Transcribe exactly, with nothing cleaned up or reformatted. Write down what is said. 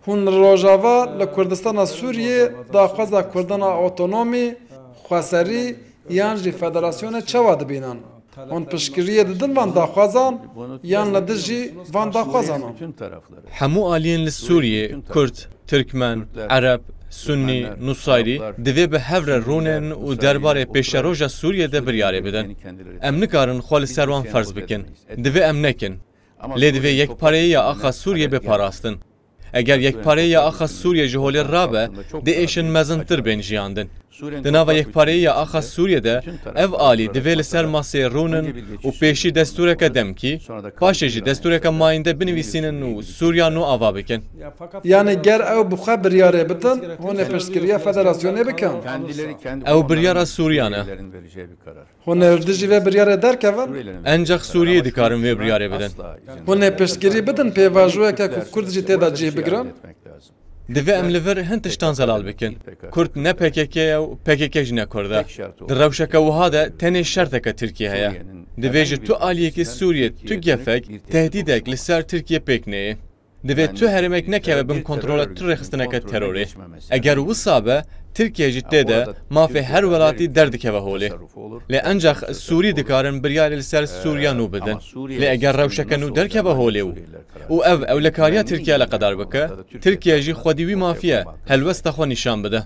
Hûn li Rojava, li Kurdistana Sûriyê daxwaza Kurdan a otonomî, xweserî yan jî federasyonê çawa dibînin? Hûn piştgiriyê didin van daxwazan yan li dijî van daxwazan in? Hemû aliyên li Sûriyê, Kurd, Tirkmen, Ereb, Sunnî, Nusayrî, divê bi hev re rûnin û derbarê pêşeroja Sûriyê de biryarê bidin. Em nikarin xwe li ser wan ferz bikin. Divê em nekin. Lê divê yekpareyiya axa Sûriyê bê parastin. Eger yekpareyiya axa Sûriyê ji holê rabe, dê êşên mezintir bên jiyandin. Di nava yekpareyiya axa Sûriyê de ev alî divê li ser masê rûnin û pêşî destûreke demkî, paşê jî destûreke mayînde binivîsînin û Sûriya nû ava bikin. Yanî ger ew bi xwe biryarê bidin, hûn ê piştgiriya federasyonê bikin? Ew biryara Sûriyan e. Hûn ê li dijî vê biryarê derkevin? Encax Sûriyê dikarin vê biryarê bidin. Hûn ê piştgirî bidin pêvajoyeke ku Kurd jî tê de cih bigirin? Divê em li vir hin tiştan zelal bikin. Kurd ne P K K ye û P K K jî ne Kurd e. Di rewşeke wiha de tenê şerteke Tirkiye heye. Divê ji tu aliyekî Sûriyê tu gefek, tehdîdek li ser Tirkiye pêk neyê. Divê tu herêmek nekeve bin kontrola tu rêxistineke terorê. Eger wisa be, Tirkiye jî tê de mafê her welatî derdikeve holê. Lê encax Sûrî dikarin biryarê li ser Sûriya nû bidin. Lê eger rewşeke nû derkeve holê û û ev ewlekariya Tirkiye eleqedar bike, Tirkiye jî xwedî wî mafiye helwesta xwe nîşan bide.